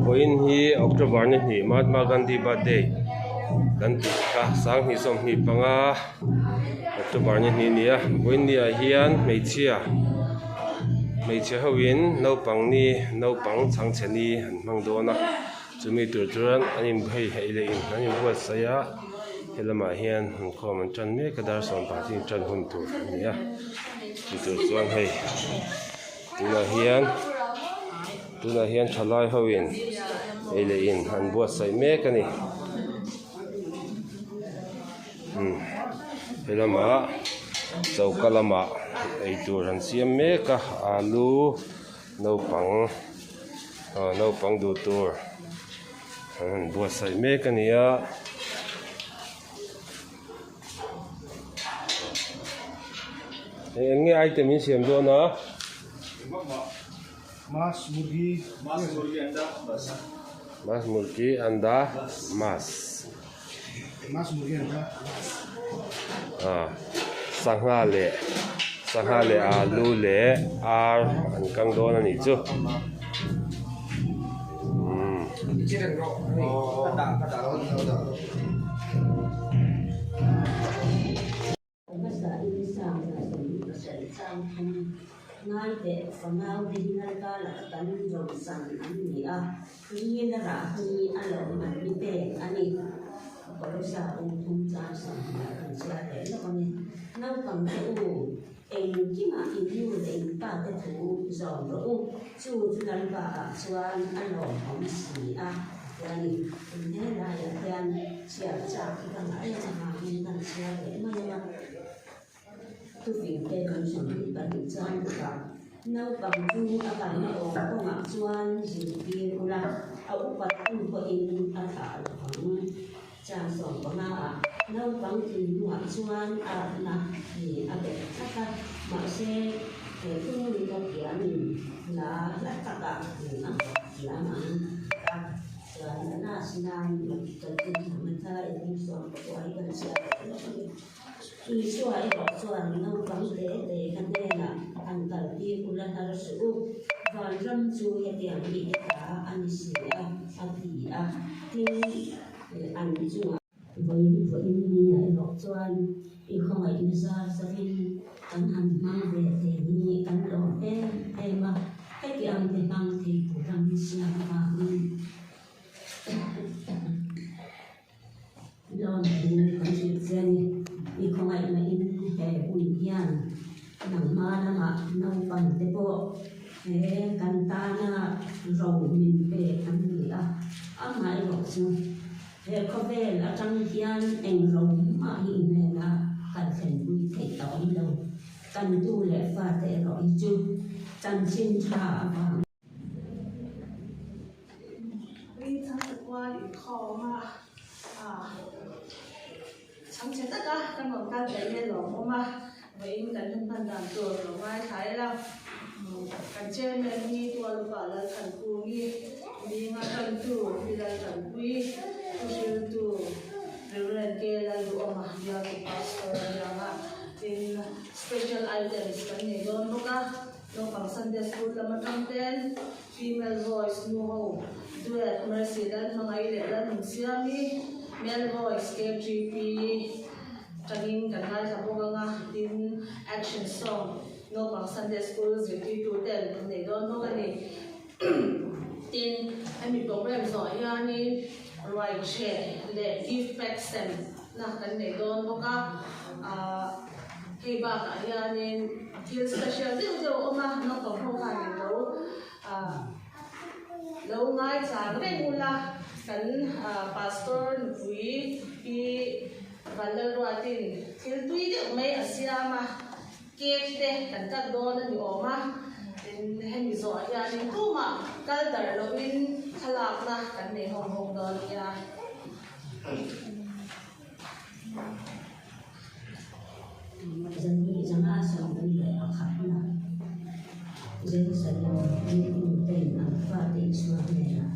Vawiin hi October ni hnih Mahatma Gandhi birthday kan tih kha 2025 October ni hnih a ni a vawiin ni ah hian hmeichhia hmeichhe ho in naupang ni naupang chhangchhe ni an hmang dawn a chumi tur chuan an in hei hei leh in an inbuatsaih a helamah hian inkhawm an tan mek a dar sawmpahnih tan hun tur a ni a chu tur chuan hei tunah hian tunah hian thalai ho in ei leh in an buatsaih mek a ni umm helamah choka lamah eitur an siam mek a alu naupang aw naupang duh tur an han buatsaih mek a ni a. Eng nge item in siam dawn a? Mas murgi. Mas murgi anda bas. Mas murgi anda mas. Mas murgi anda mas. Ah, sangha leh sangha leh alu leh ar an kang dawn a nih chu. Engkimah in nu leh in pa te thu zawm rawh u, chu chu Lalpa ah chuan a lawmawm si a tiani in he laiah hian chhiar chak hi ka ngah em avangin kan chhiar leh mai ang a. Thufing te kan sawmhnih pahnih chuan bawkah naupang chu a kalna awm kawngah chuan zirtir ula, a upat hun pawhin a thlah lo ang. Chang 15 ah naupang thinlungah chuan arna ni a bet tlat a, mahse he thunun ka thiamin hla hla takah min a nghawk thiam ang a, chuan a nas nan chanchin thang atha engkim 19 hi kan chhiar leh lawk a ni. Isua erawh chuan naupang te te ka hnenah han kaltir ula hnar suh u, vanram chu hetiang mite ta a ni si a, a ti a, tin, An chungah vawi vawiin ni ah erawh chuan i khawngaihna zar zavin kan han hmang ve thei hi kan lawm em em a, heti ang te hmang thei tura min siam avangin lawm thu kan hrilh che a ni. I khawngaihna in he hun hian nangma lamah naupang te pawh He kan tana ro min pek an ni a, amaherawh chu he khawvel atang hian eng ro mah hi hnena kan thlenpui theih a awm lo. Kan tu leh fate erawh hi chu chanchin tha avang. Ringchangkual inkhawm a, chhangchhe taka kan rawn kal theih hi a lawmawm a, vawiin kan hun hman dan tur lo ngaithla ila, kan chairman hi Tualupa Lalthankungi, Minga Tantu hi Laltanpui, Thuhriltu Reverend K Lalduhawma bialtu Pastor a ni ang a, tin special items kan nei dawn bawk a, naupang Sunday school lam atang ten female voice nu ho duet Mercy Lalhmangaih leh Lalnunsiami, male voice KGP tangin kan ngaithla bawk ang a, tin action song naupang Sunday school zirtirtu ten an nei dawn bawk a ni. Tin, hemi program zawh hianin ruai chhe leh gift pack sem na kan nei dawn bawk a, ahh hei bakah hianin thil special deuh deuh a awm a, naupang ho khan in lo ahh lo ngaichang reng ula, kan ahh pastor nupui hi Vanlalruatin thil tui deuh mai a siam a, cake te kan cut dawn a ni awm a, tin hemi zawh hianin tumah kal darh lohin thlalakna kan nei ho bawk dawn nia. Zani zanga 11na Jerusalem mipui ten an fate Isua hnenah.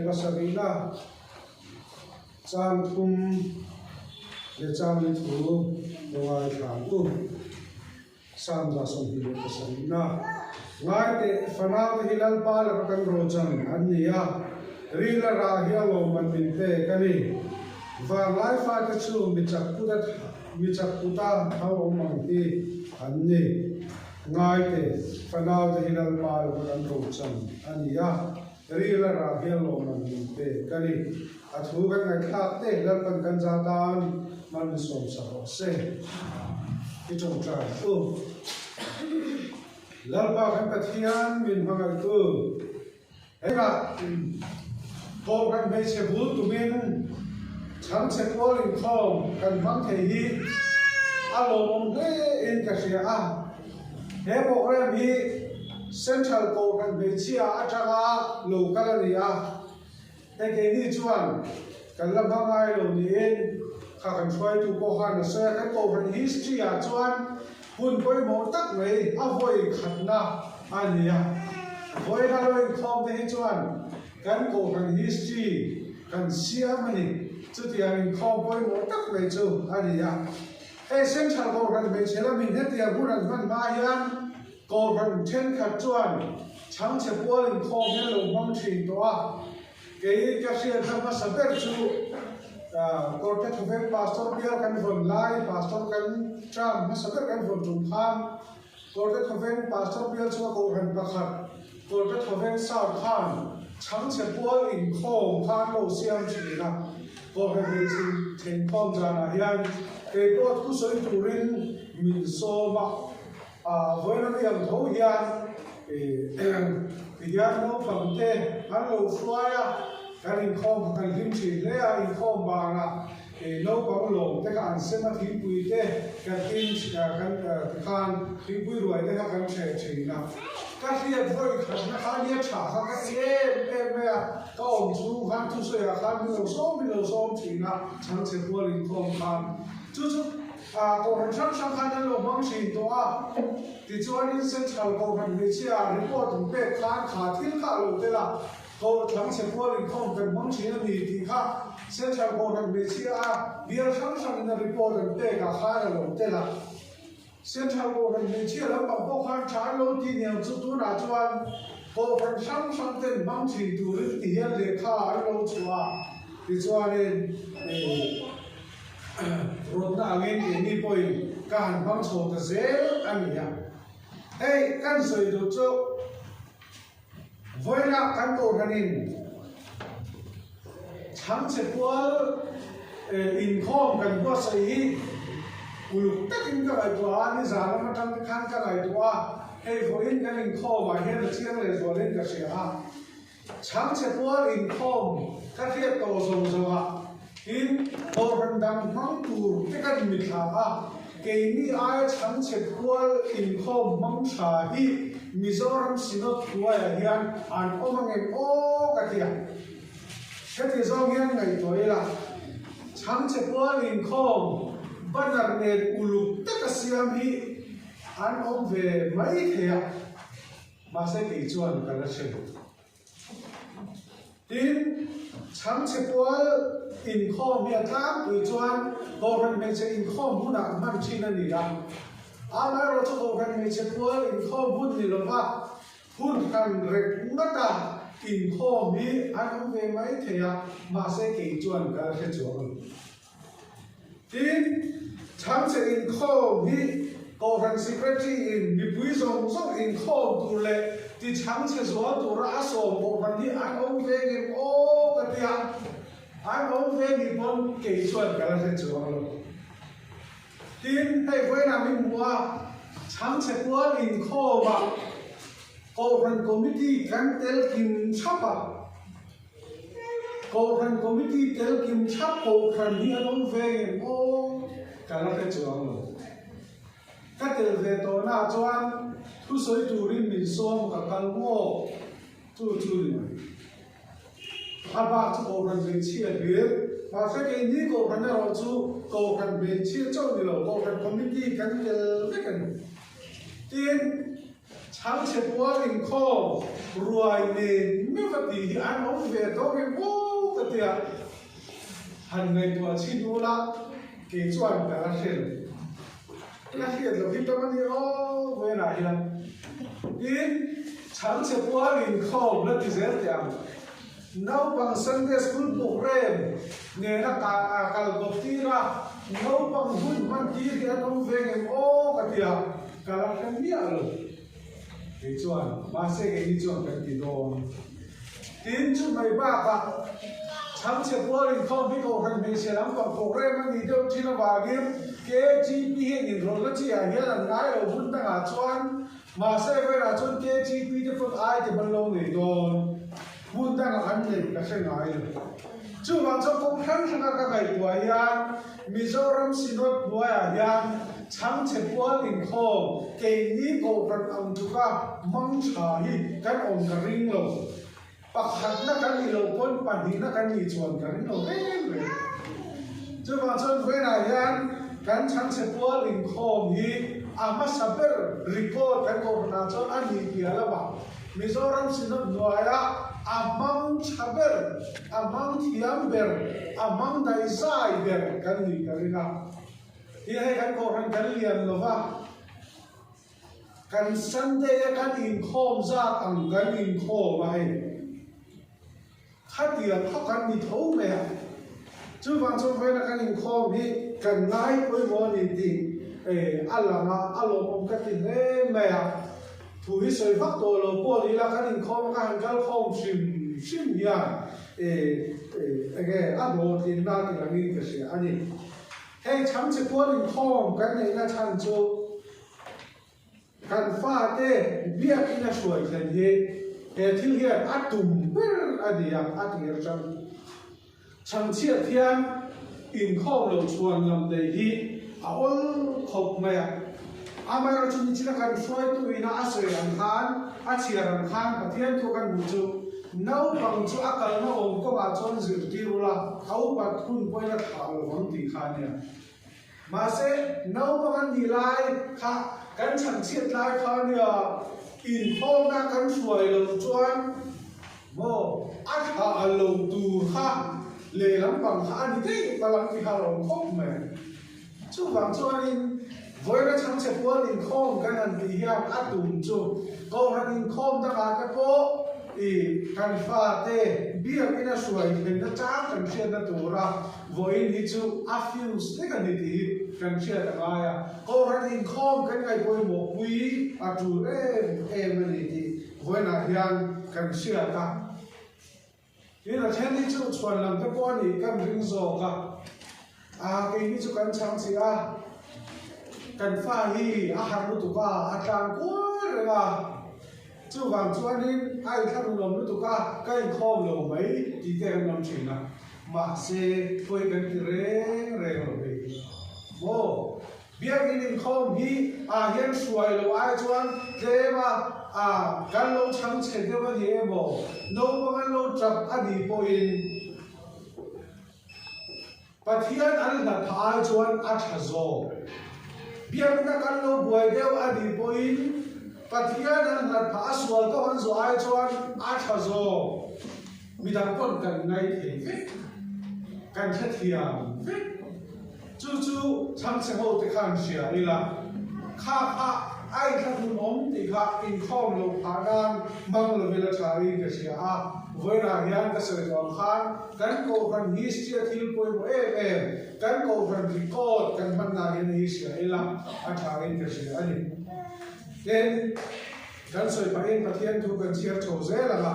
pasarihna chang thum leh chang li thu lo ngaithla ang u. Psalm 27 Ngai teh, fanaute hi Lalpa laka kan rochan an ni a, rila rah hi a lawmman min pek a ni. Vanglai fate chu mi chak kuta mi chak kuta thau awm ang hi an ni. Ngai teh, fanaute hi Lalpa laka kan rochan a ni a, rila rah hi a lawmman min pek a ni. A thu kan ngaihthlak te Lalpan kan za tan mal min sawmsak rawh se. I tawngtai u. Lalpa kan Pathian min hmangaihtu. Hengah Kohhran hmeichhe bul tumin chhangchhe kual inkhawm kan hmang thei hi a lawmawm hle in ka hria a. He program hi Central Kohhran hmeichhia atanga lo kal a ni a. Hei keini chuan kan la hma ngai lo niin kha kan hruaitu pawh khan a sawi a, kan Kohhran history ah chuan hun pawimawh tak mai a vawi khatna a ni a. Vawiin a lo inkhawm te hi chuan kan Kohhran history kan siam a ni. Chutiang inkhawm pawimawh tak mai chu a ni a. Hei Central Kohhran hmeichhe lamin hetiang hun an hman hma hian Kohhran thenkhat chuan chhangchhe pual inkhawm hi a lo hmang thin tawh a, kei ka hriatna hmasa ber chu Kawrte Thawveng Pastor bial kan vawn lai, Pastor kan term hmasa ber kan vawn tum khan Kawrte Thawveng Pastor bial chunga Kohhran pakhat Kawrte Thawveng South khan chhangchhe pual inkhawm kha an lo siam thin a, Kohhran hmeichhe inkhawm zanah hian kei pawh thusawi turin min sawm a. Vawiin a ang tho hian tihian naupang te an lo hruai a, kan inkhawm kha kan hlim thin hle a, inkhawm banah naupang lawm te kha an sem a, thingpui te kan tin kan tikhan thingpui ruai te kha kan hreh thin a, ka hriat vawi khatna kha nia tha kha ka ti em em mai a, ka awm chhung khan thusawiah khan min lo sawm min lo sawm thin a, chhangchhe pual inkhawm khan chu chu. Kohhran hrang hrang khan an lo hmang thin tawh a, tichuanin Central Kohhran hmeichhia report an pek khan kha thil kha a lo tel a, Kohhran chhe pual inkhawm kan hmang thin a ni tih kha Central Kohhran hmeichhia a bial hrang hrangin a report an pek ah khan a lo tel a. Central Kohhran hmeichhia lampang pawh khan tha an lo ti niang chu tunah chuan Kohhran hrang hrang ten hmang thin turin ti hian lehkha an lo chhuah a, tichuanin Rawtna angin keini pawhin ka han hmang chho ta zel a ni a. Hei kan sawi duh chu vawiinah kan kohhranin chhangchhe pual inkhawm kan buatsaih hi uluk takin ka ngaihtuah a, nizan lam atang te khan ka ngaihtuah a, hei vawiin kan inkhawmah hian a chiang lehzualin ka hria a. Chhangchhe pual inkhawm ka hriat tawh zawng zawngah tin Kohhran dang hmang tur te kan mithla a, keini aia chhangchhe pual inkhawm hmang tha hi Mizoram Synod hnuaiah hian an awm angem aw ka ti a. Heti zawng hian ngaihtuah ila, chhangchhe pual inkhawm banner nen uluk taka siam hi an awm ve mai thei a. Mahse kei chuan ka la hre lo. Tin, chhangchhe pual inkhawm hi a tlangpui chuan Kohhran hmeichhe inkhawm hunah hman thin a ni a. Amaherawhchu Kohhran hmeichhe pual inkhawm hun ni lova hun hran rek ngata inkhawm hi an awm ve mai thei a, mahse kei chuan ka la hre chuang lo. Tin, chhangchhe inkhawm hi Kohhran Secretary in mipui zawng zawng inkhawm tur leh ti chhangchhe zual tura a sawm Kohhran hi an awm ve ngem aw ka ti a, an awm ve ni pawn kei chuan ka la hre chuang lo. Tin, hei vawiinah min hmu a, chhangchhe pual inkhawmah Kohhran Committee kan tel kim thap a. Kohhran Committee tel kim thap Kohhran hi an awm ve ngem aw ka la hre chuang lo. Ka tel ve tawhnaah chuan thusawi turin min sawm ka kal maw chu chu ni mai. A bak chu Kohhran hmeichhia hlir, mahse keini Kohhran erawh chu Kohhran hmeichhia chauh ni lo Kohhran Committee kan tel vek a ni. Tin. Chhangchhe pual inkhawm ruai nen meuh a tih hi an awm ve tawk em aw ka tia. Han ngaihtuah chhin ula kei chuan ka la hre lo. Ka hriat loh hi tam a ni aw vawiinah hian. Tin, chhangchhe pual inkhawm la ti zel teh ang. Naupang Sunday School program nena kal bawk tir a, naupang hun hman tir hi an awm ve ngem aw ka ti a, ka la hre miah lo. Kei chuan, mahse keini chuan kan ti dawn. Tin, chu mai bakah chhangchhe pual inkhawm hi Kohhran hmeichhe lampang program a nih deuh thin avangin KGP hian inrawlhna chi ah hian an ngai lo hmun dangah chuan Mahse vawilah chuan KGP te pawn ai te ban lo nei dawn, hmun dangah an neih ka hre ngai lo. Chuvang chuan kawng hrang hranga ka ngaihtuah hian Mizoram Synod hnuaiah hian chhangchhe pual inkhawm keini kohhran ang tluka mang tha hi kan awm ka ring lo. Pakhatna kan nih loh pawn pahnihna kan nih chuan ka ring lo reng reng. Chuvang chuan vawiinah hian kan chhangchhe pual inkhawm hi a hmasa ber record kan kohhranah chuan a nih piah lamah Mizoram Synod hnuaia a hmang tha ber, a hmang thiam ber, a hmang daihzai ber kan nih ka ring a. Tin hei kan kohhran kan lian lova. Kan Sunday a kan inkhawm zat ang kan inkhawm a hei. Khatiang kha kan ni tho mai a. Chuvang chuan vawiina kan inkhawm hi kan ngai pawimawh a ni tih a lang a, a lawmawm ka ti hle mai a. Thu hi sawi vak tawh lo pawh ni ila kan inkhawm a ka han kal khawm hrim hrim hian enge a hlawhtlinna ti langin ka hria a ni. Hei chhangchhe pual inkhawm kan neihna chhan chu Kan fate biakin a hruai thlen hi he thil hian a tum ber a ni a, a ti atang. Chhangchhiat hian inkhawm lo chhuan lam nei hi a awl khawp mai a. Amaherawhchu nichina kan hruaitu ina a sawi ang khan, a chhiar ang khan Pathian thu kan hmuh chu naupang chu a kalna awm kawngah chuan zirtir ula, a upat hun pawhin a thah lo vang tih kha a nia. Mahse, naupang an nih lai kha kan chhanchhiat lai kha nia inkhawmna kan hruai loh chuan maw a thlah lo tur kha lehlam pang kha a ni daih palh ang ti kha a lo khawp mai. Chuvang chuanin vawiina chhangchhe pual inkhawm kan han tih hian a tum chu Kohhran inkhawm dangah te pawh i kan fate biakin a hruai thlenna chang kan hriatna tura Vawiin hi chu a fuse vek a ni tih hi kan hriat a ngai a, Kohhran inkhawm kan ngaihpawimawh pui a tul em em a ni tih vawiinah hian kan hriat a. Tin, a then hi chu chhuan lam te pawh a nih kan ring zawk a, a keini chu kan chhang chih a, kan fa hi a harh lutuk a, a tlan kual reng a, chuvang chuanin a inthlahrun awm lutuk a, ka inkhawm lo mai tih te kan awm thin a. Mahse, pawi kan ti reng reng lo hei hi. Maw? Biakin inkhawm hi ah hian hruai lo ai chuan tlem a a kan lo chhang chhe deuh a ni emaw, naupang an lo tap a nih pawhin Pathian an hlat phah ai chuan a tha zawk. Biakna kan lo buai deuh a nih pawhin Pathian an hlat phah a sual kawng an zawh ai chuan a tha zawk. Midang pawn kan ngai thei vek, kan hrethiam vek. Chu chu chhangchhe ho te khan hria ila, kha kha a inthlahrun awm tih kha inkhawm loh phah nan hmang lo ila tha in ka hria a. Vawiinah hian ka sawi tawh ang khan kan Kohhran history a thil pawimawh em em, kan Kohhran record kan hmanna hian hi hria ila a tha in ka hria a ni. Tin, Kan sawi pahin Pathian thu kan chhiar chho zel ang a,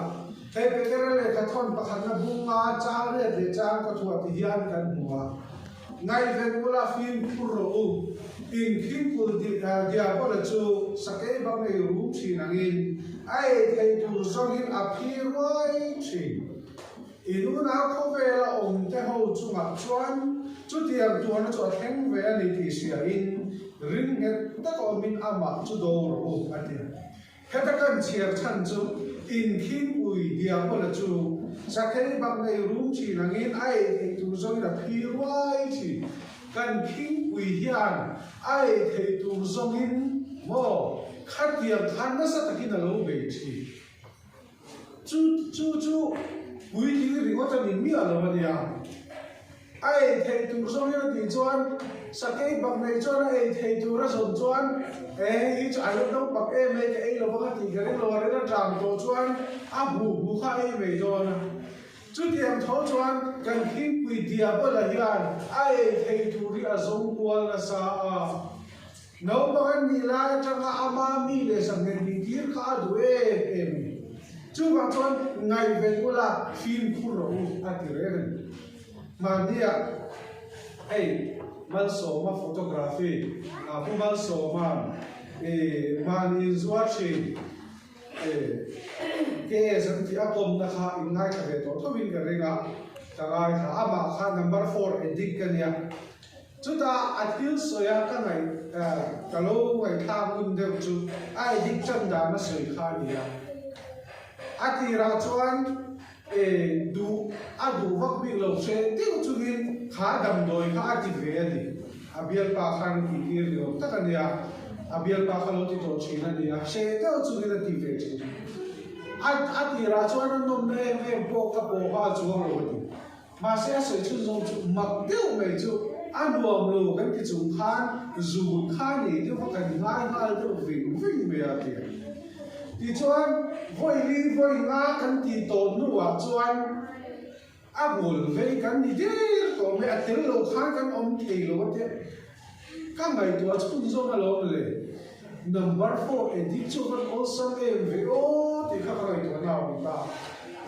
hei Petera lehkha thawn pakhatna bunga chang riat leh chang kawthuah ti hian kan hmu a, Ngaihven ula fimkhur rawh u, inkhingkul diabola chu sakei bang ei rum thin angin a ei thei tur zawngin a phi ruai thin. In unau khawvela awm te ho chungah chuan chutiang tuarna chu a thleng ve a ni tih hriain ring nghet tak awmin amah chu do rawh u, a ti. Heta kan chhiar chhan chu inkhing ui diabola chu sakhei bak nei rum thin angin a ei theih tur zawngin a phi ruai thin. Kan khingpui hian a ei theih tur zawngin maw? Khatiang khan nasa takin a lo bei thin. Chu chu chu puitling ringawt a ni miah lo a nia. A ei theih tur zawng hian a tih chuan sakei bak nei chuan a ei theih tur a zawn chuan e hei hi chu a la naupang em mai ka ei lo vang a tih ka ring lo a, ring a tang tawh chuan a hmuh hmuh kha a ei mai dawn a. Chutiang tho chuan kan khingpui Diabola hian a ei theih tur hi a zawng kual nasa a. Naupang an nih lai atanga ama mi leh sanghet nih tir kha a duh em em a ni. Chuvang chuan ngaihven ula fimkhur rawh u a ti reng a ni. Mahnia hei Malsawma photography a Pu Malsawma'n i mahni inzuar thin i KS an tih a kawmna kha in ngaithla ve tawh thovin ka ring a, ka ngaithla. Amah kha number four addict ka nia. Chutah a thil sawi a ka ngaih ka lo ngaihthlak ngun deuh chu a edit tan dan a sawi kha a ni a. A tirah chuan e duh a duh vak bik lo hre deuh chungin kha damdawi kha a ti ve a ni. A bialpa khan a tih tir ni awm tak a nia, a bialpa kha lo ti tawh thin a ni a, hre deuh chungin a ti ve thin. A a tirah chuan a nawmna em em pawh ka pawh kha a chuang lo a ti. Mahse a sawi chhun zawng chu mak deuh mai chu a nuam lo kan ti chung khan zun kha nei deuh va kan ngai nghal deuh ving ving mai a ti a. Tichuan vawi li vawi nga kan tih tawh hnuah chuan a hmul vei kan ni der tawh mai a tel lo khan kan awm thei lo a tia ka ngaihtuah chhun zawng alawm le. Number four edit chu van awlsam em ve aw tih kha ka ngaihtuah na a awm ta.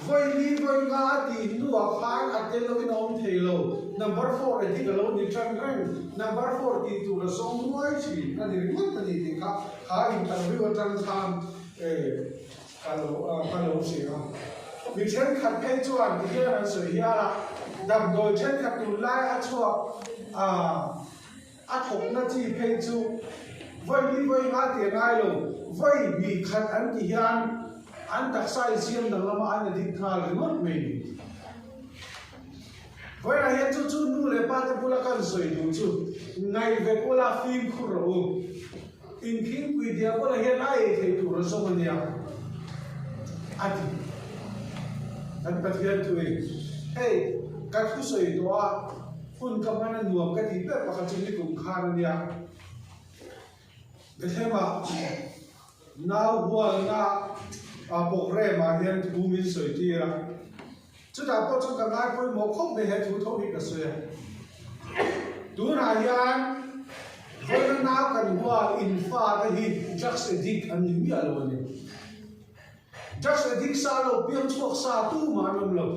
Vawi li vawi nga a tih hnuah khan a tel loin a awm thei lo. Number four edit a lo ni tan reng. Number four tih tur a zawng nuai thin a ni ringawt a ni tih kha kha interview atang khan ka lo ka lo hria a. Mi thenkhat phei chuan ti hian an sawi hial a, damdawi thenkhat tunlai a chhuak a. A thawkna chi phei chu vawi li vawi nga tih a ngai lo, vawi hnih khat an ti hian an taksa insiam dang lama an addict nghal ringawt mai ni. Vawiinah hian chu chu nu leh pa te bula kan sawi duh chu ngaihven ula fimkhur rawh u. Inkhingpui diabola hian a ei thei tur a zawng a nia a ti. Kan Pathian thuin, Hei, ka thusawi tawh a, hun ka hman a nuam ka tih ber pakhat chu nikum khan a nia. Bethlehemah nau hualna programme-ah hian thu min sawi tir a. Chutah pawh chuan ka ngai pawimawh khawp mai he thu tho hi ka sawi a. Tunah hian vawiina nau kan hual in fate hi drugs addict an ni miah lo a ni. Drugs addict sa lo piang chhuak sa tumah an awm lo.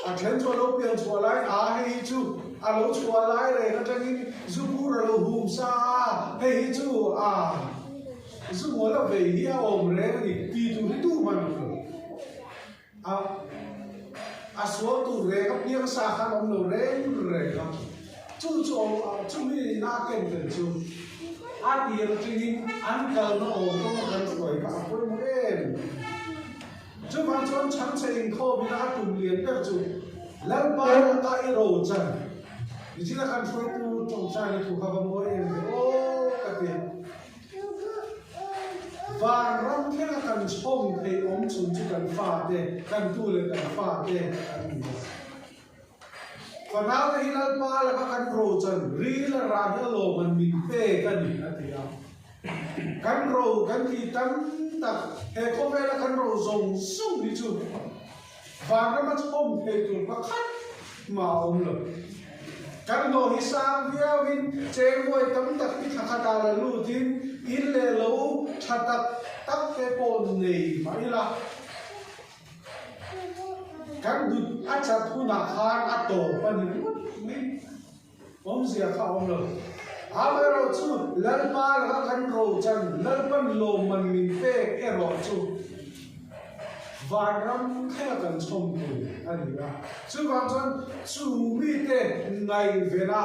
A then chu a lo piang chhuah laiin a hei hi chu a lo chhuah lai reng atangin zu bur a lo hum sa a, hei hi chu a zu ngawl a vei hi a awm reng a ni ti tur hi tumah an awm lo. A a sual tur reng a piang sa khan awm lo reng reng a, chu chu chumi ina a ken tel chu a tir atangin an kalna awm tawng a kan hruai kha a pawimawh em. Chuvang chuan chhangchhe inkhawm ina a tum lian ber chu Lalpa laka i ro chan nichina kan hruaitu tawngtaina thu kha va mawi em ve aw ka ti a. Vanram thlenga kan chhawm theih awm chhun chu kan fate, kan tu leh kan fate an ni a. Fanaute hi Lalpa laka kan rochan ril a rah hi a lawm an min pek a ni, a ti a. Kan ro kan tih tam tak, he khawvela kan ro zawng zawng hi chu Vanrama chhawm thei tur pakhat mah a awm lo. Kan hlawh hi sang viauin chengbuai tam tak hi thla khatah la lutin in leh lo tha tak tak te pawh nei mah ila. Kan dut a chat hunah khan a tawp a ni ringawt mai. Awmzia kha a awm lo. Amaherawh chu Lalpa laka kan rochan, Lalpan lawmman min pek erawh chu vanram thlenga kan chhawm tur a ni a. Chuvang chuan chu mite ngaihvena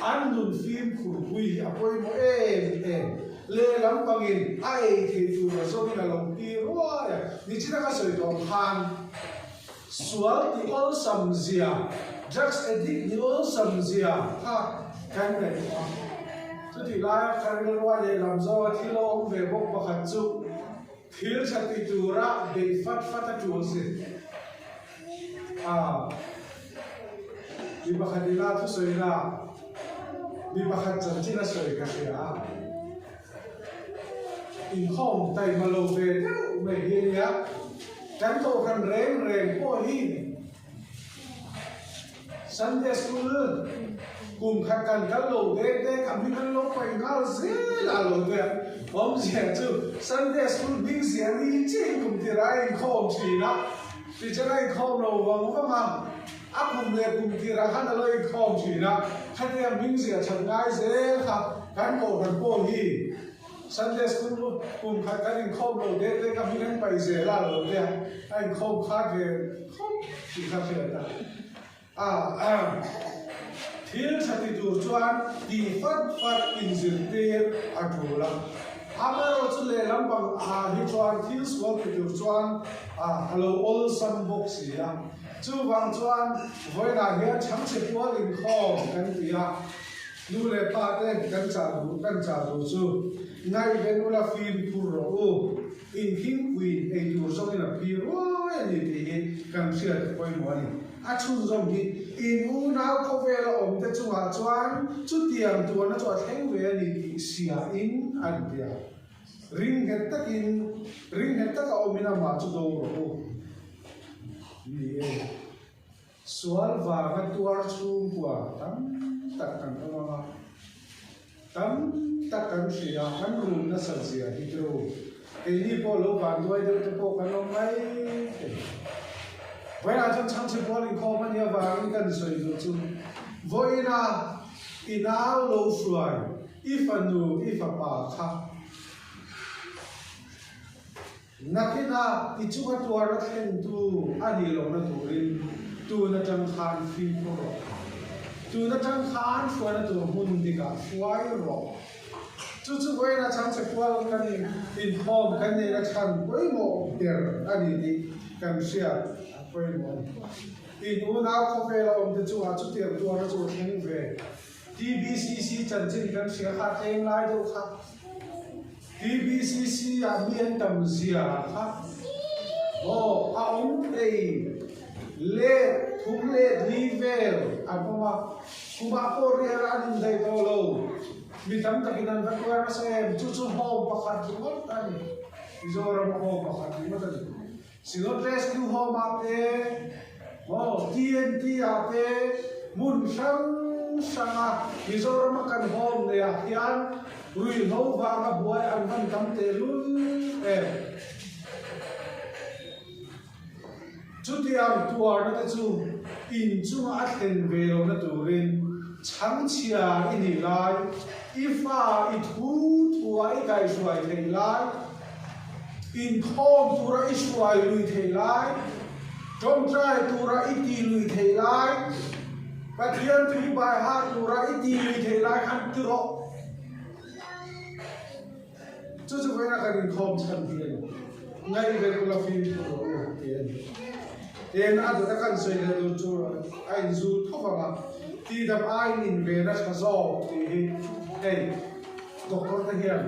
an nun fimkhur pui hi a pawimawh em em. Lehlam pangin a ei thei tur a zawngin a lo pi ruai a. Nichina ka sawi tawh khan. Sual ti awlsam zia, drugs addict ni awlsam zia kha kan ngaihtuah a. Chutih laia ka rilrua lehlam zawnga thil a awm ve bawk pakhat chu thil tha ti tura beih fat fat a tul si. A, mi pakhat ila thusawi la, mi pakhat chanchin a sawi ka hria a. Inkhawm taima lo ve deuh mai hi a nia. Kan kohhran reng reng pawh hi Sunday School kum khat kan kal lo dek dek a hming an lo paih nghal zel a lo tia. Awmzia chu Sunday School hming zia ni chiah in kum tir a inkhawm thin a, tichuan a inkhawm lo vang vang a, a kum leh kum tirah khan a lo inkhawm thin a, khatia hming zia that ngai zel kha kan kohhran pawh hi Sunday School kum khat kan inkhawm lo dek dek a hming an paih zel a lo tia, a inkhawm khat ve khawp tih kha hriat a. A Thil tha ti tur chuan tih fat fat inzirtir a tul a. Amaherawh chu lehlam pang ah hi chuan thil sual ti tur chuan a lo awlsam bawk si a. Chuvang chuan vawiinah hian chhangchhe pual inkhawm kan ti a, nu leh pa te kan chah duh kan chah duh chu ngaihven ula fimkhur rawh u. Inthingpuiin ei tur zawngin a phi ruai a ni tih hi kan hriat pawimawh a ni. A chhunzawm hi in unau khawvela awmte chungah chuan chutiang tuarna chu a thleng ve a ni tih hriain a inbia. Ring nghet takin, ring nghet taka awmin amah chu do rawh u. Ni e. Sual vanga tuar chhungkua tam tak kan awm ang a, tam tak kan hria, kan rum nasa zia hi chu keini pawh lo vanduai deuh te pawh kan awm mai thei. Vawiinah chuan chhangchhe pawl inkhawm a nih avangin kan sawi duh chu vawiina i nau lo hruai, i fanu, i fapa kha. Nakinah i chunga tuarna thlentu a nih lohna turin tun atang khan fimkhur rawh. Tun atang khan hruaina tur hmun dikah hruai rawh. Chu chu vawiin a chhangchhe kual kan inkhawm kan neihna chhan pawimawh ber a ni tih kan hriat a pawimawh a ni. In unau khawvela awmte chungah chutiang tuarna chu a thleng ve. TBCC chanchin kan hria kha tleng lai deuh kha. TBCC ah mi an tam zia kha aw a awm thei let thum let li vel an awm a, khumah pawh rial an indaih tawh lo, mi tam takin an va tuar nasa em, chu chu home pakhat ringawt a ni, Mizoram a home pakhat ringawt a ni. Synod Rescue Home ah te, maw TNT ah te, hmun hrang hrang a Mizoram a kan home nei ah hian ruihhlo vanga buai an van tam tehlul em. Chutiang tuarna te chu inchunga a thlen ve lohna turin chhangchhia i nih lai, i fa i thu thua i kaihruai theih lai, Inkhawm tura i hruai lui thei lai, tawngtai tura i ti lui thei lai, Pathian thu baiha tura i ti lui thei lai khan ti rawh. Chu chu vawiin a kan inkhawm chhan hi a ni. Ngaihven ula fimkhur rawh u tih a ni. Eng a dawt a kan sawi leh tur chu a inzul tho vang a, tihdam aiin inven a tha zawk tih hi hei doctor te hian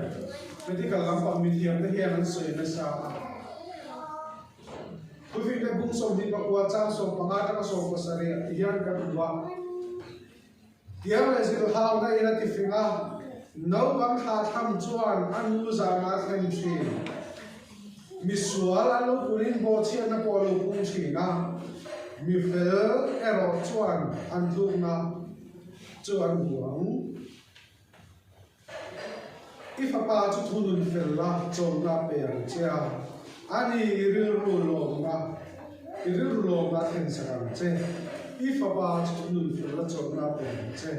Medical lampang mithiam te hian an sawi nasa a. Thufingte bung 24 chang 15 atanga 17 ah hian kan hmu a. Tiang leh zilhau na in a tifing a, naupang thla tham chuan a nu zanah a thleng thin. Misual an lo punin bawhchhiatna pawh a lo pung thin a, mifel erawh chuan an tlukna chu an hmu ang. I fapa chu thunun fel la, chawlhna pe ang che a, ani i rilru lawmna, i rilru lawmna a thlen sak ang che. I fapa chu thunun fel la, chawlhna pe ang che.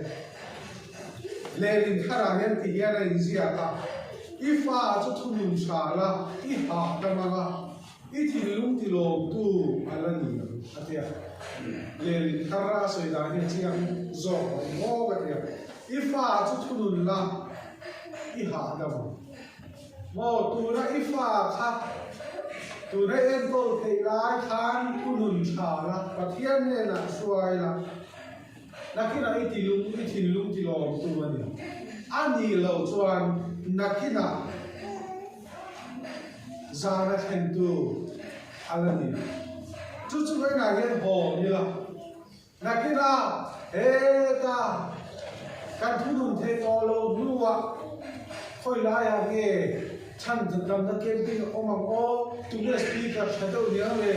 Lehlin tharah hian ti hian a inziak a, I fa chu thunun tha la, i hahdam ang a, i thinlung ti lawmtu a la ni ang, a ti a. Lehlin thar a sawi dan hi a chiang zawk mai bawk, a ti a. I fa chu thunun la, i hahdam ang. Maw, tuna i fa kha tuna enkawl theih lai khan thunun tha la, Pathian hnenah hruai la, nakinah i tilung, i thinlung tilawmtu a ni. A nih loh chuan nakinah zana thlentu a la ni. Chu chu vawiinah hian haw ila. Nakinah heta kan thunun theih tawh lo hnuah khawi laiah nge chhan damna camping a awm ang aw? Tunge speaker tha deuh niang le?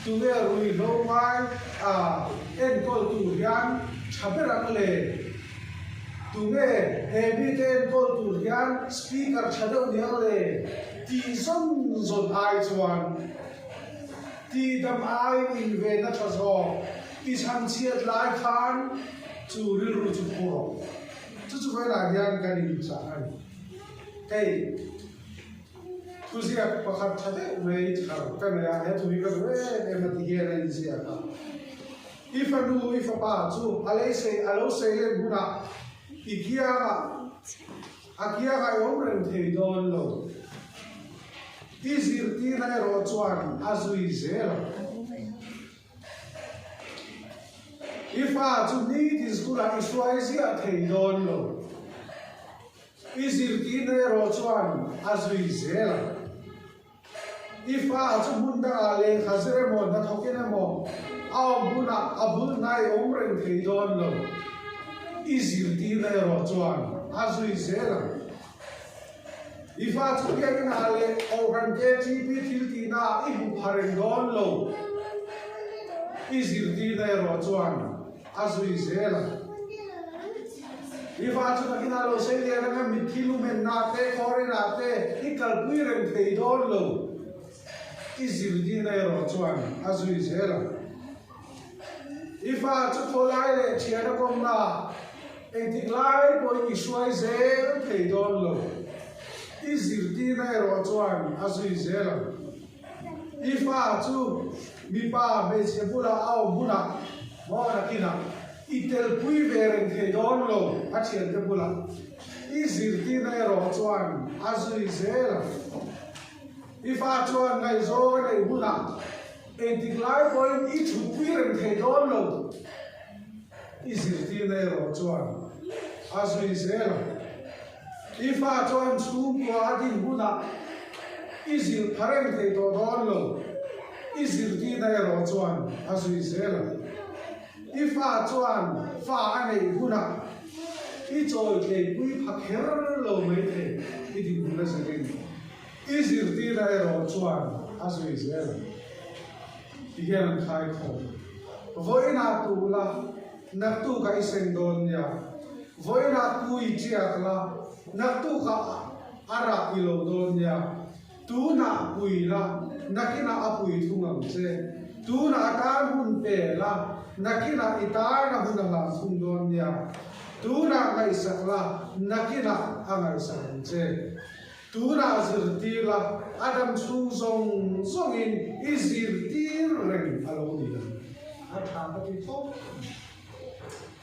Tunge ruihhlo ngai a enkawl tur hian tha ber ang le? Tunge he mite enkawl tur hian speaker tha deuh niang le? Tih zawn zawn ai chuan Tih dam aiin invenna tha zawk i chhan chhiat lai khan chu rilru chu phu rawh. Chu chu velah hian kan inchah a ni. Hei thuziak pakhat tha deuh mai thar ka nei a, he thu hi ka duh em em a ti hian a inziak a. I fanu, i fapa chu a lei sei, a lo sei len hunah i kiangah A kiangah i awm reng thei dawn lo. I zirtirna erawh chuan a zui zel ang. I fa chu nitin school-ah i hruai ziah thei dawn lo. I zirtirna erawh chuan a zui zel ang. I fa chu hmun dangah lehkha zir emaw, hnathawkin emaw a awm hunah a bul hnai awm reng thei dawn lo. I zirtirna erawh chuan a zui zel ang. I fa chu biakinah leh Kohhran KTP thil tihnaah i hmu pha reng dawn lo. I zirtirna erawh chuan a zui zel ang. I fa chu takin a lo sei lian anga mitthi lumenna te, khawrinah te i kalpui reng thei dawn lo. I zirtirna erawh chuan a zui zel ang. I fa chu khawlai leh thian a kawmna engtik lai pawhin i hruai zel thei dawn lo. I zirtirna erawh chuan a zui zel ang. I fa chu mipa hmeichhe bulah a awm hunah maw nakinah i telpui ve reng thei dawn lo a thiante bulah i zirtirna erawh chuan a zui zel ang. I fa chuan ngaihzawng a neih hunah engtik lai pawhin i thutpui reng thei dawn lo i zirtirna erawh chuan a zui zel ang. I fa chuan chhungkua a din hunah i zir pha reng thei tawh dawn lo. I zirtirna erawh chuan a zui zel ang. I fa chuan fa a neih hunah i chawi thleipui pha kher lo mai thei i din hun a zirin. I zirtirna erawh chuan a zui zel ang. Ti hian an khai khawm. Vawiinah tu la, naktukah i seng dawn nia. Vawiinah tu i tiak la, naktukah a rah i lo dawn nia. Tunah pui la, nakinah a pui thung ang che. Tunah tan hun pe la, nakinah i tarna hun a hlan thung dawn nia. Tunah ngaihsak la, nakinah a ngaihsak ang che. Tunah zirtir la, a dam chhung zawng zawngin i zirtir reng a lo ni ang. A tha ka ti khawp mai.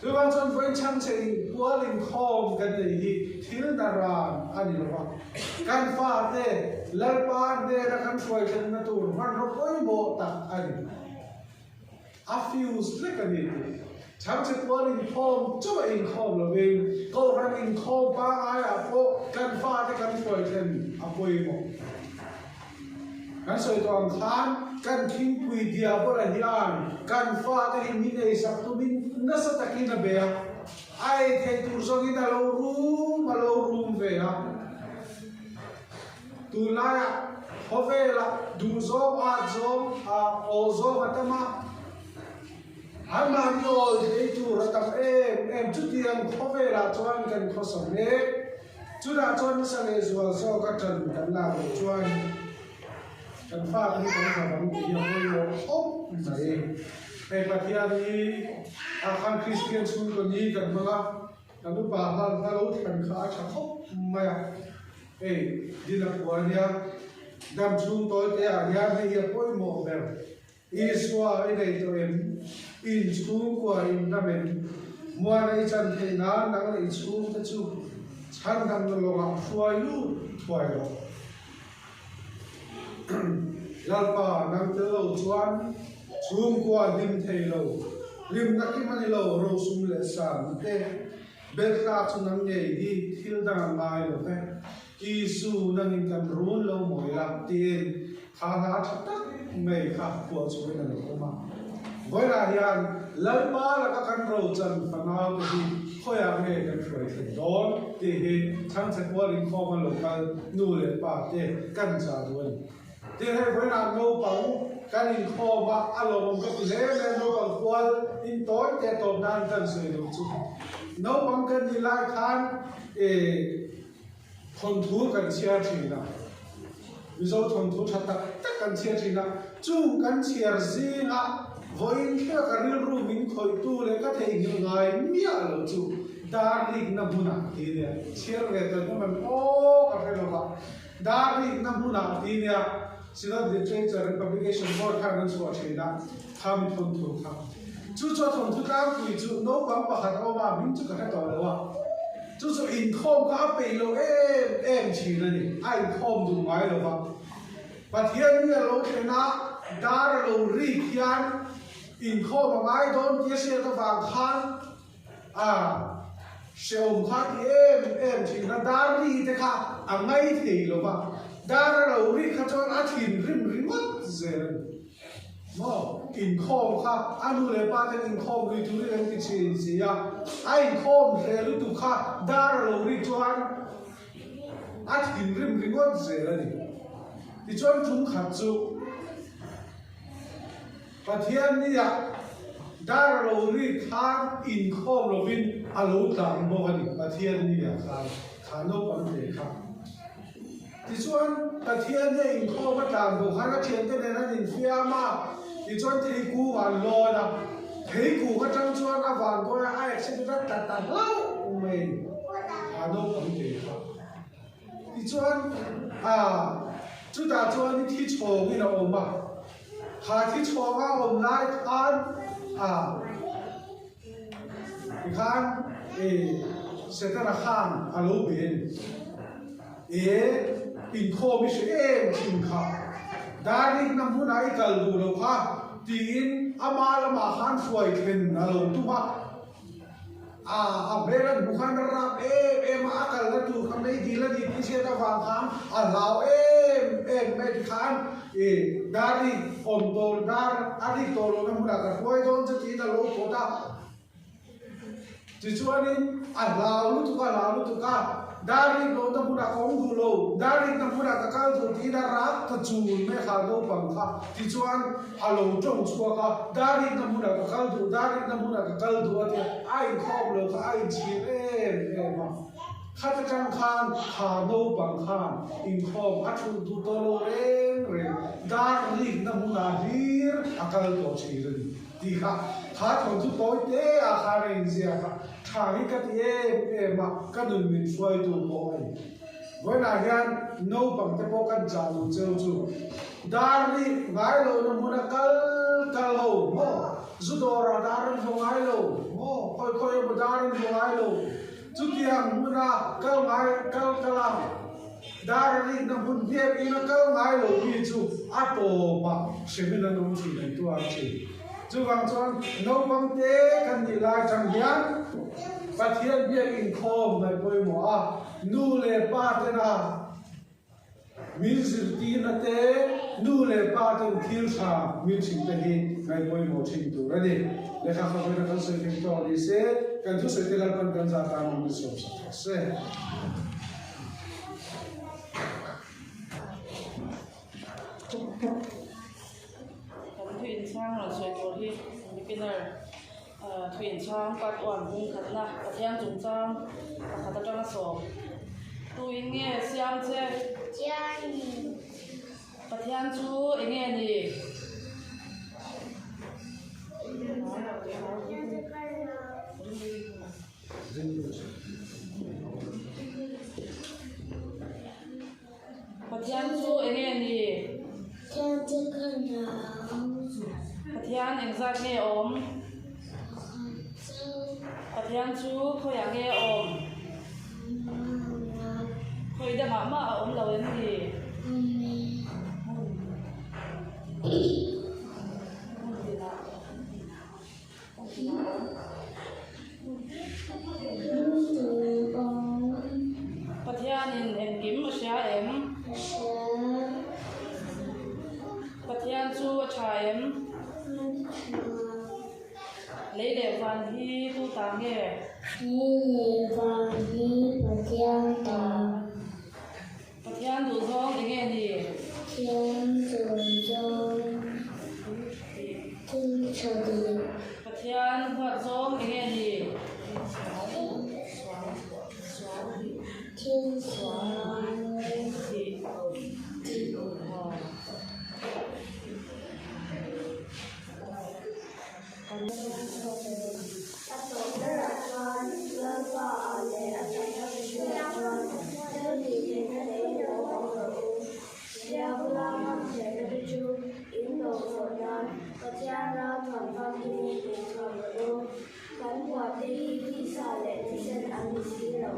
Chuvang chuan vawiin chhangchhe in pual inkhawm kan nei hi thil na ran a ni lo va. Kan fate Lalpa hnena kan hruai thlenna tur hmanraw pawimawh tak a ni. A fuse vek a ni tih. Chhangchhe pual inkhawm chauh a inkhawm lovin Kohhran inkhawm pangaiah pawh kan fate kan hruai thlen a pawimawh. Kan sawi tawh ang khan kan thingpui diabola hian kan fate hi min eisak tumin nasa takin a bei a, a ei thei tur zawngin a lo rum a lo rum ve a. Tunlaiah khawvelah duhzawng, atzawng, awlzawng a tam a, anmahni awl thei tur a tam em em. Chutiang khawvelah chuan kan khawsa mek. Chutah chuan nasa leh zual zawk a tan kan lak loh chuan kan fate hi kan zam ang tih hi a pawimawh khawp mai. Hei Pathian hi ah khan Kristian chhungkaw ni kan hmang a. Kan upa hlan hla lo thlan kha a tha khawp mai a, hei din a phuah a nia, dam chhung tawi te ah hian hei hi a pawimawh ber, Isua i nei tawh em, in chhungkua in dam em, muana i chan theih nan nang leh i chhungte chu chhandamna lawngah hruai lut thuai rawh. Lalpa nang tel lo chuan chhungkua hlim thei lo, hlimna kim a ni lo, rosum leh sanna te. Belhla chu nang ngei hi thil dang a ngai lo ve. Isu nangin kan run lo mawi la tiin kha hla tha tak mai kha phuah chungin a lo awm a. Vawilah hian Lalpa laka kan rochan fanau te hi khawiah nge kan hruai thlen dawn tih hi Thangchhe Kual inkhawma lo kal nu leh pa te kan chah duh a ni. Tin hei vawilah naupang kan inkhawm a, a lawmawm ka ti hle mai a, naupang kual in tawi te tawp nan kan sawi duh chu. Naupang kan nih lai khan eh thawnthu kan chhiar thin a, Mizo thawnthu tha tak tak kan chhiar thin a, chung kan chhiar zinga vawiin thlenga ka rilru min khawihtu leh ka theihnghilh ngai miah lo chu Darlikna hmunah ti nia, chhiar ve tawn em em aw ka hre lo va. Darikna hmunah ti nia Synod Literature and Publication Board khan an chhuah thin a, kha mi thawnthu kha. Chu chu a thawnthu tlangpui chu naupang pakhat a awm a, hming chu ka hre tawh lo a. Chu chu inkhawm kha a peih lo em em thin a ni, a inkhawm duh ngai lo va. Pathian mi a lo thlen a, dar a lo rik hian inkhawm a ngai dawn tia hriat avang khan, A hrehawm kha ti em em thin a, dar ri te kha a ngai thei lo va, dar a lo ri kha chuan a thinrim ringawt zel a ni. Maw? Inkhawm kha a nu leh pa ten inkhawm lui turin an ti thin si a, a inkhawm hle lutuk kha dar a lo ri chuan a thinrim ringawt zel a ni. Tichuan ṭum khat chu. Pathian nia dar a lo ri khan inkhawm lovin a lo tlang bawk a ni, Pathian nia khan kha naupang te kha. Tichuan Pathian nia inkhawm a tlan bawk khan a thiante nen an infiam a, tichuan theikung an lawn a, theikung atang chuan a vankawi a accident a tla ta hlauh mai a ni, kha naupang te kha. Tichuan chutah chuan thi chhawngin a awm a. Kha thi chhuak a awm lai khan a tikhan e Setana khan a lo be a ni. E inkhawm i hre em thin kha, darikna hmunah i kal duh lo kha tiin ama lamah khan hruai thlen a lo tum a. A a hmel an hmu khan a rap em em a, a kalna tur kha mei dil a ni tih hriat avang khan a hlau em em mai tikhan i dar ri awm tawh dar a rik tawh lohna hmunah ka hruai dawn che tiin a lo pawt a. Tichuanin a hlau lutuk a, hlau lutuk a, dar rik lohna hmunah ka awm duh lo, dar rikna hmunah ka kal duh tiin a rak ta chul mai a hlau naupang kha. Tichuan. A lo tawng chhuak a, Darikna hmunah ka kal duh, Darikna hmunah ka kal duh a tia, a inkhawm lo kha a inchhir em em a. Khat atang khan kha naupang khan inkhawm a thulh duh tawh lo reng reng, Darikna hmunah hlir a kal tawh thin a ni tih kha kha thawnthu tawi te ah khan a inziak a, tha hi ka ti em em a, ka nun min hruaitu pawh a ni. Vawiinah hian naupang te pawh kan chah duh cheu chu dar ri ngai lo na hmuna kal kal ho maw, zu dawrah dar an hmu ngai lo maw, khawi khawi emaw dar an hmu ngai lo, chutiang hmuna kal ngai kal kal a dar a rikna hmun biak ina kal ngai lo mi chu a tawpah hremin an awm thin an tuar thin. Chuvang chuan naupang te kan nih lai chang hian Pathian biak inkhawm ngaih pawimawh a, Nu leh pa tena min zirtirna te, nu leh pa ten thil tha min hrilh te hi ngaih pawimawh thin tur a ni. Lehkha khawvela kan sawi thei tawh ni se, kan thusawi te Lalpan kan zah tan min sawm sak rawh se. Kan thu inchhang rawn sawi tur hi beginner. Thu inchhang part one hung khatna Pathian chungchang pakhat atanga sawm. Tu in nge siam che? Pathian chu eng nge ni? Pathian chu eng nge ni? Pathian engzat nge awm? Pathian chu khawiah nge awm? Khawi dangah mah a awm lo em ni? Hmun tinah. Engkim a hria em? Hria. Pathian chu a tha em? A tha. Lei leh van hi tu ta nge? Lei leh van hi Pathian ta. Pathian duhzawng eng nge ni? Pathian duhzawng thil tha dih. Pathian huatzawng eng nge ni? Thil sual tih. A tawp berah chuan Lalpa ah leh a chakna hriat chuan thil tih theihna neiin lo awm rawh u. Diabola ngam theihna te chu in do zawh nan Pathian ral thuam famkimin inthuam rawh u. Kan huate hi tisa leh thisen an ni si lo.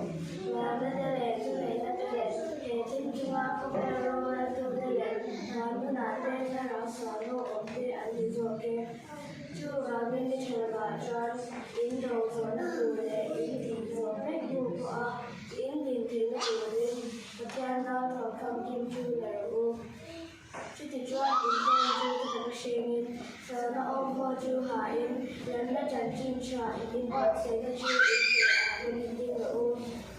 Ralna te leh thuneihna te leh he thim chunga khawvel roreltute leh vanhmunah te thlarau sual ho awm te an ni zawk e. Chu vangin ni tha lovah chuan in do zawhna tur leh in tih zawh vek hnu pawha in din theihna turin Pathian ral thuam famkim chu la rawh u. Chutichuan in zawng chu chutaka hrengin felna awm pawh chu hain remna chanchin tha in buatsaihna chu in hnehah rawn ding rawh u.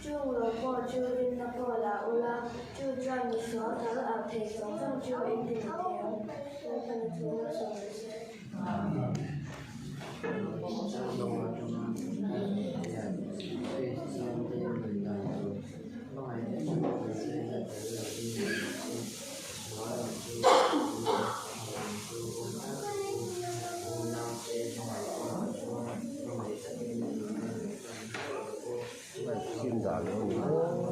Chung lo pawh chu rinna pawh la ula, chu chuan misual thal alh thei zawng zawng chu in ti thei ang. Lalpana thu malsawm rawh se. Thim dah lo a ni maw?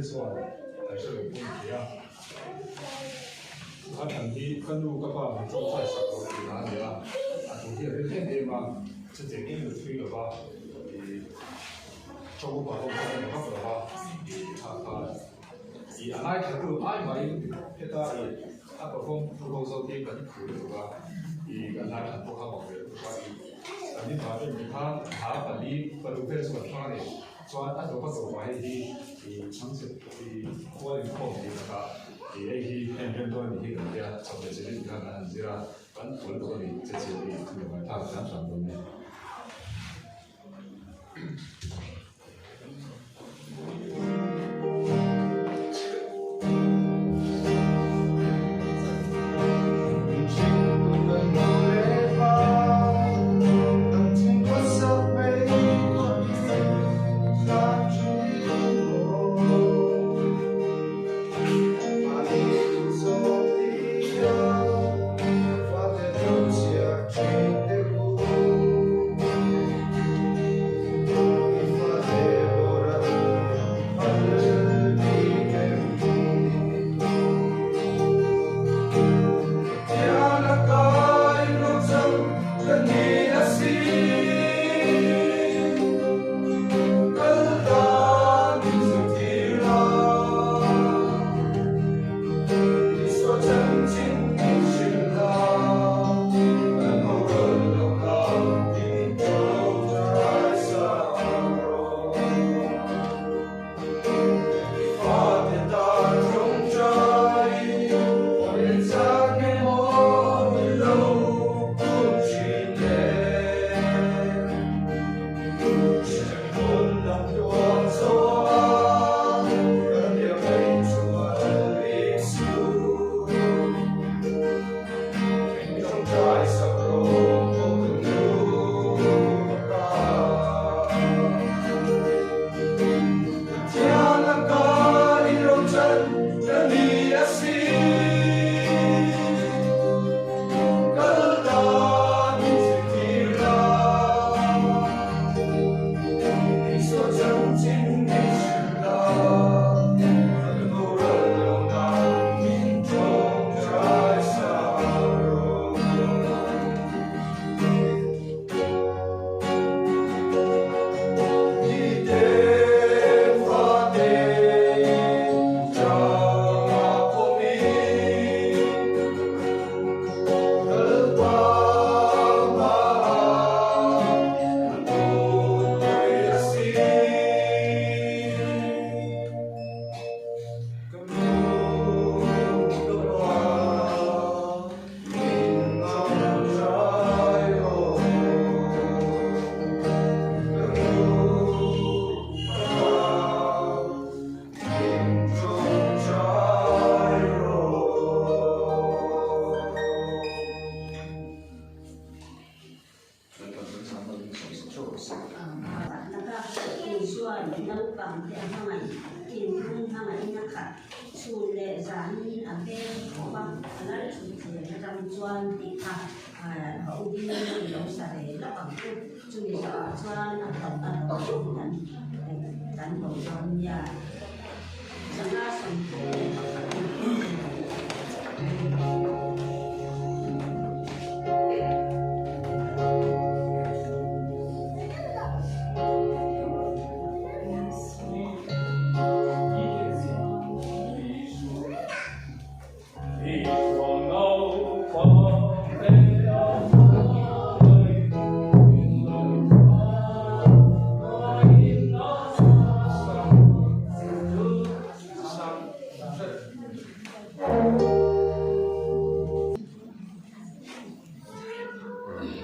chuan an hre lo pawh a ni thei a. A thlan hi ka nu ka pa min tawngtai sak lo tih a ni a, a thu hi a ril em em a, chutiang in lu thui lova ih tawng upa ho kha an ni vak lova ih tha kha ih a ngaithla tu ai mahin heta ih a perform tu ho zawk hi kan phu lutuk a, ih kan ngaithla pawh kha mak ve lutuk a ih kan department te khan thla pali paruk vel chu kan hmang a ni. Chuan a tawpa tawpah hei hi ih chhangchhe ih khual inkhawm tih takah ih hei hi a inrem dawn a nih hi kan tia chho leh zir in khan an han zir a, kan phawl tawh a ni che chhe ih thu leh ngaihthlak hram hram dawn e.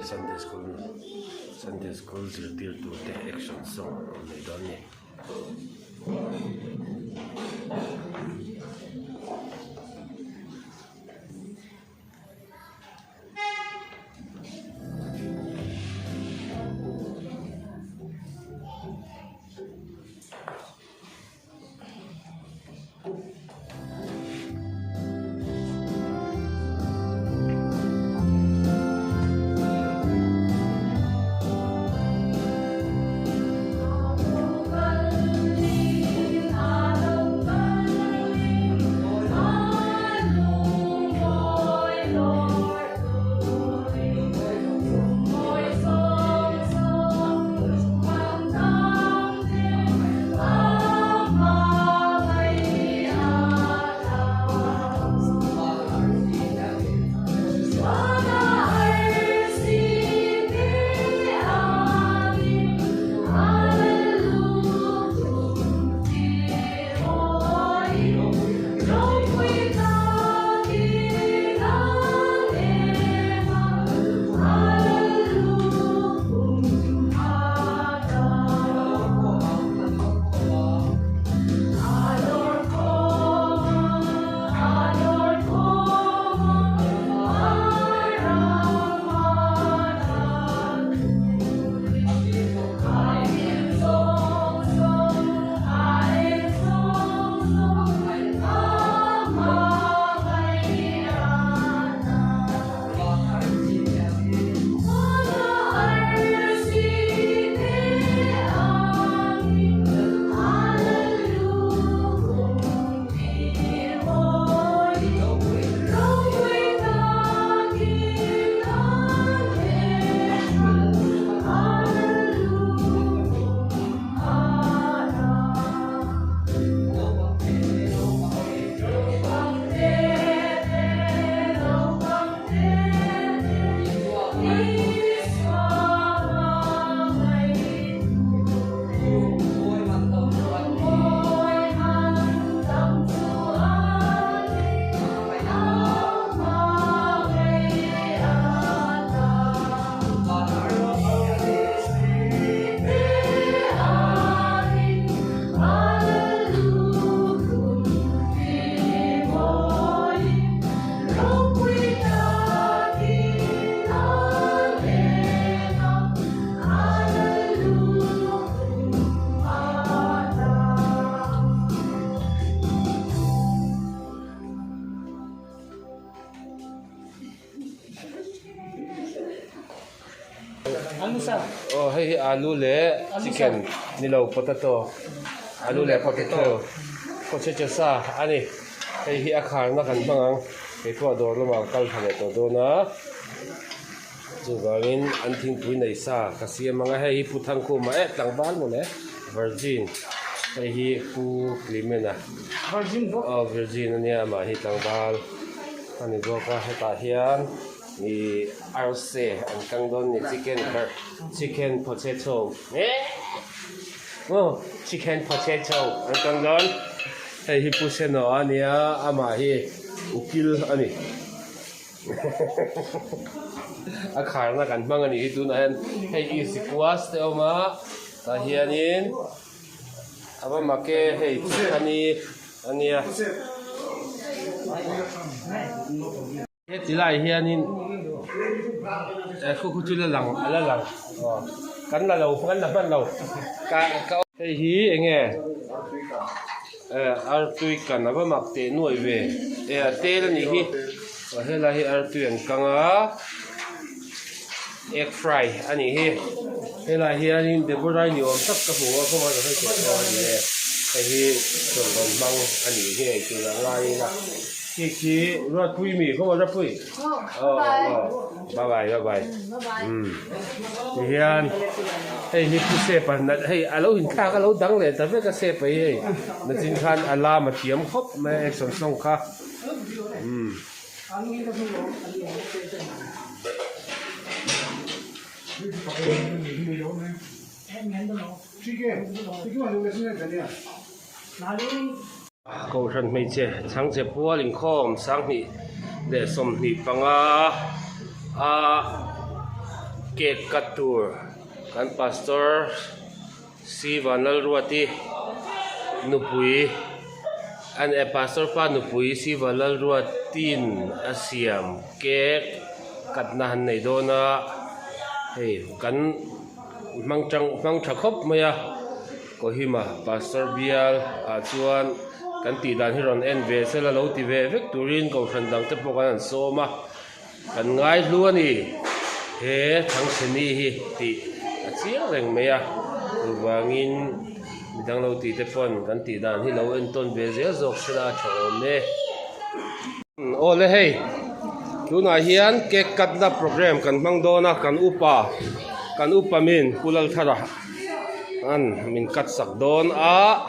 Sunday school Sunday school zirtirtu te action song an nei dawn a ni. Aw hei hi alu leh chicken ni lo potato alu leh potato potato sa a ni hei hi a kharna kan hmang ang kei pawh dawr lamah ka kal tha leh tawh dawn a chuvangin an thingpui nei sa ka siam ang a hei hi Pu Thangkhuma eh tlangval mawle virgin hei hi Pu Clement-a aw virgin a nia amah hi tlangval a ni bawk a hetah hian. Ih arse an kang dawn ni chicken kar chicken potato aw chicken potato an kang dawn hei hi pu seno a nia amah hi ukil a ni a kharna kan hmang a nih hi tunah hian hei isikuas te a awm a tah hianin a va mak e hei chikhani a nia. Heti lai hianin khu khu chu la lang a la lang aw kan la lo kan la hman lo ka ka hei hi eng nge eh artui kan a va mak teh nuai ve eh a tel a nih hi aw helai hi artui an kang a egg fry a nih hi helai hianin Deborah ni awm tak ka hmu a kawngah ka hre tawh a ni e hei hi chawlh rawn hmang a nih hi ei tur a ngai ila. Khi khi Ruatpui mi khaw Ruatpui aw aw bye bye bye bye umm ti hian hei hi pu sepa nat hei a lo inthlak a lo dang leh ta vek a sepa hi hei nachin khan a lam a thiam khawp mai a action song kha umm. Kohhran hmeichhe chhangchhe pual inkhawm sanghnih leh 25 a cake cut tur kan pastor C Vanlalruati nupui an e pastor pa nupui C Vanlalruatin a siam cake cut na han nei dawn a hei kan hmang tang hmang tha khawp mai a. Kohima Pastor bial ah chuan kan tih dan hi rawn en ve sela lo ti ve vek turin kohhran dang te pawh kan han sawm a, kan ngai hlu a ni. He Thangchheni hi tih a chiang reng mai a, chuvangin midang lo tih te pawn kan tih dan hi lo entawn ve zel zawk sela a tha awm e. Aw le hei, tunah hian cake cut na program kan hmang dawn a, kan upa kan upa min Pu Lalthara. An min cut sak dawn a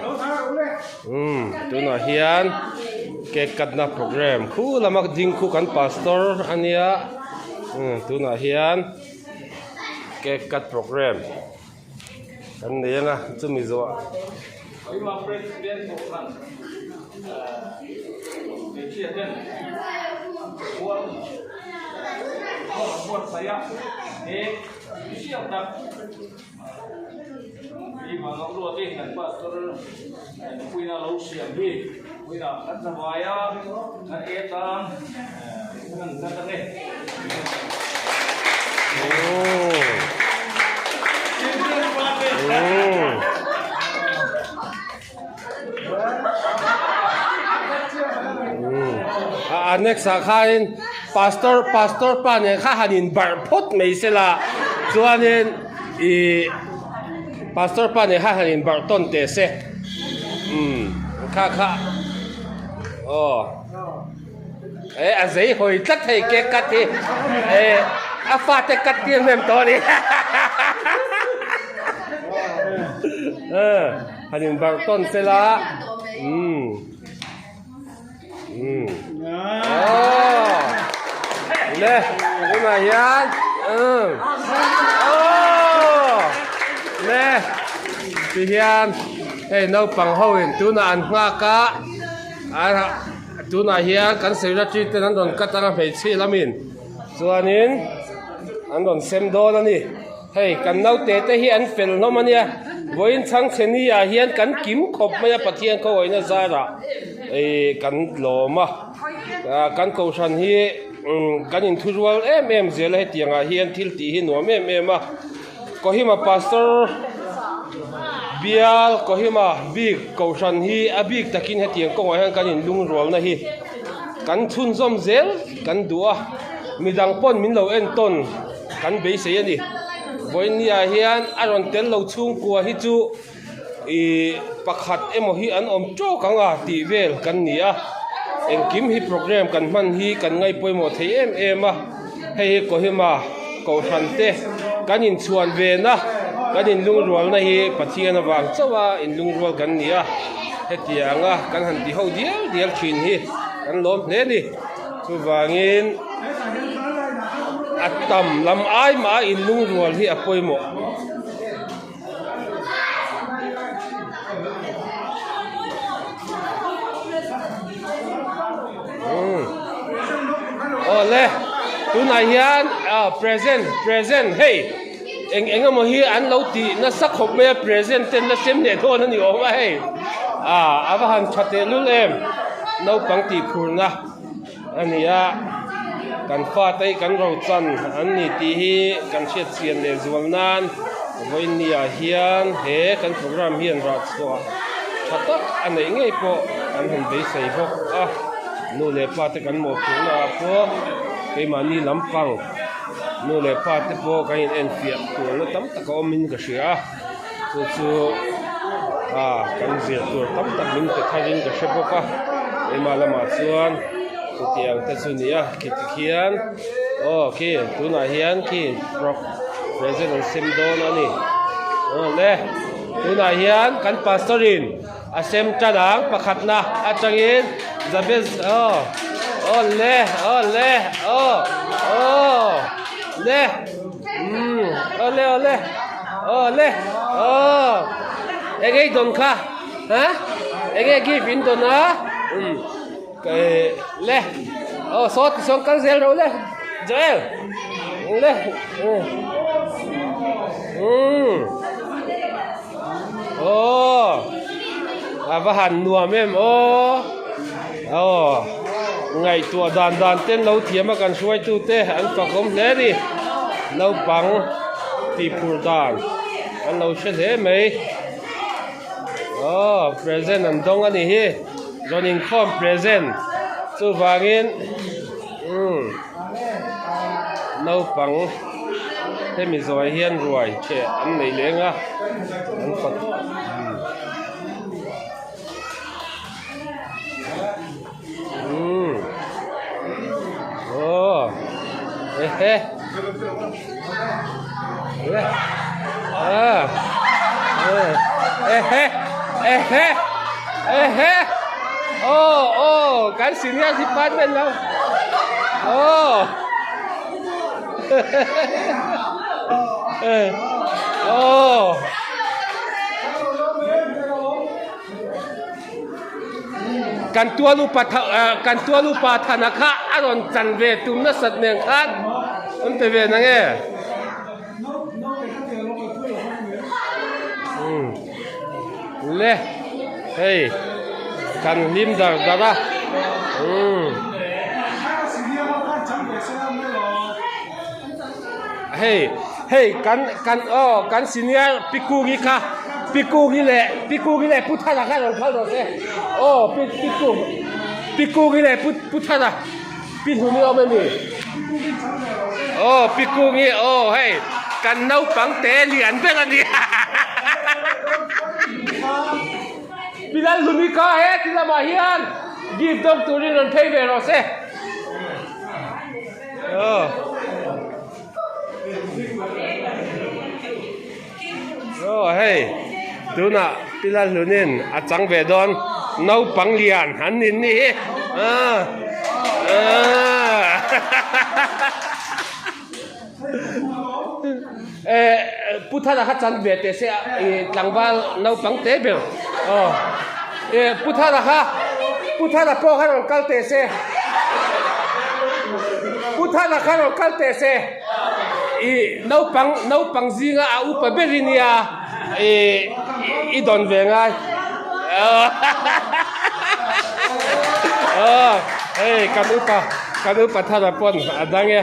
umm tunah hian cake cut na program khu lama ding khu kan pastor a nia umm tunah hian cake cut program kan nei anga chumi zawh A next ah khanin pastor pastor pa nen kha han in barh phawt mai sela chuanin ih pastor pa nen kha han in barh tawn teh se umm kha kha aw eh a zei hawi tlat hei cake cut hi eh a fate cut tir hnem tawh a ni han in barh tawn sela umm umm aww le tunah hian umm aww le tihian hei naupang ho in tunah an nghak a tunah hian kan secretary ten an rawn cut anga hmeichhe lamin chuanin an rawn sem dawn a ni. Hei kan naute te hi an fel hlawm a nia, vawiin chhangchhe ni ah hian kan kim khawp mai a Pathian khawawihna zarah ih kan lawm a, kan kohhran hi kan inthurual em em zel a hetiang ah hian thil tih hi nuam em em a, Kohima Pastor bial Kohima bik kohhran hi a bik takin hetiang kawngah hian kan inlungrualna hi kan chhunzawm zel kan duh a, midang pawn min lo entawn. Kan beisei a ni. Vawinia hian a rawn tel lo chhungkua hi chu ih pakhat emaw hi an awm tawk ang a tih vel kan ni a engkim hi program kan hman hi kan ngaihpawimawh thei em em a hei hi Kohima kohhran te kan inchhuan ve na kan inlungrualna hi Pathian avang chauh a inlungrual kan ni a hetiang a kan han ti ho dial dial thin hi kan lawm hle a ni chuvangin a tam lam ai mah a inlungrual hi a pawimawh. Awle tunah hian ah present present hei eng eng emaw hi an lo tih nasa khawp mai a present te an la sem leh dawn a ni awm a hei ah a va han tha tehlul em naupang tih phurna a ni a kan fate hi kan rochan an ni tih hi kan hriat chian leh zual nan vawiin ah hian he kan program hian rah chhuah tha tak a neih ngei pawh an han beisei bawk a nu leh pa te kan mawhphurhna ah pawh keimahni lampang nu leh pa te pawh kan in enfiah tur na tam tak a awm in ka hria a chu chu ah kan zir tur tam tak min pe thar in ka hre bawk a keimah lamah chuan chutiang te chu ni a khi tikhian aw khi tunah hian khi present an sem dawn a ni aw le tunah hian kan pastor in a sem tan ang pakhatna atangin Jabez aw aw le aw le aw aw le umm aw le aw le aw le aw eng ei dawn kha ha eng nge gift in dawn a umm le aw saw ti sawn kal zel ro le Joel le umm umm aw a va han nuam em aw aw ngaihtuah dan dan ten lo thiam a kan hruaitu te an fakawm hle a ni naupang tih phur dan an lo hre hle mai aw present an dawng a ni hi rawn inkhawm present chuvangin umm naupang hemi zawh hian ruai cheh an nei leng a an fak umm aw ehe ah ehe ehe ehe aw aw kan senior department lo aw aw Kan tual upa kan tual upa thana kha a rawn chan ve tum nasat nen khan an pe ve na nge umm le hei kan hlim dar dar a umm hei hei kan kan aw kan senior pikungi kha pikungi leh pikungi leh pu thara kha rawn phal rawh se aw pi pikung pikungi leh pu pu thara pi hlumi awm em ni aw pikungi aw hei kan naupang te lian ber a ni pi lalhlumi kha heti lamah hian gift dawng turin rawn phei ve rawh se. Aw hei tunah pillar hlunin a chang ve dawn naupang lian an ni ni hi ah ah eh pu thara kha chan ve teh se ih tlangval naupang te ber aw eh pu thara kha pu thara pawh kha rawn kal teh se pu thara kha rawn kal teh se ih naupang naupang zinga a upa ber i nia ih i dawn ve ngai aw hei kan upa kan upa thara pawn a dang e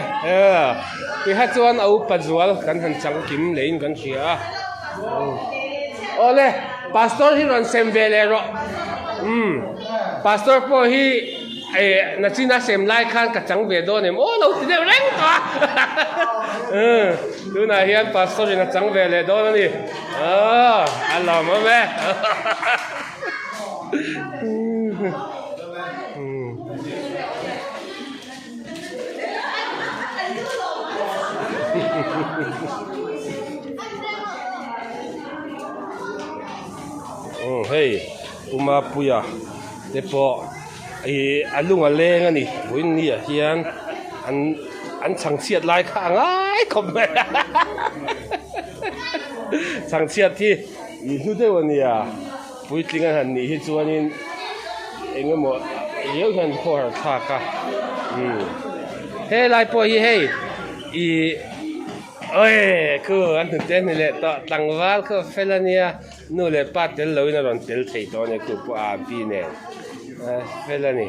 Tiha chuan a upa zual kan han chang kim leiin kan hria a. Awle, Pastor hi rawn sem ve leh rawh. Umm, Pastor pawh hi. Nachina sem lai khan ka chang ve dawn em aw lo ti deuh reng tawh a tunah hian pastor in a chang ve leh dawn a ni aw a lawmawm e. Hei Umapuia te pawh ih a lung a leng a ni vawiin ah hian an an chhangchhiat lai kha a ngai khawp mai a chhangchhiat hi ih hlu deuh a nia puitling a han nih hi chuanin eng emaw riau hian khawhar thlak a helai pawh hi hei ih awi khu an hnute hni leh tawh tlangval kha fel a nia. Nu leh pa tel loin a rawn tel thei tawh a ni, khu pawh a pi nen fel a ni.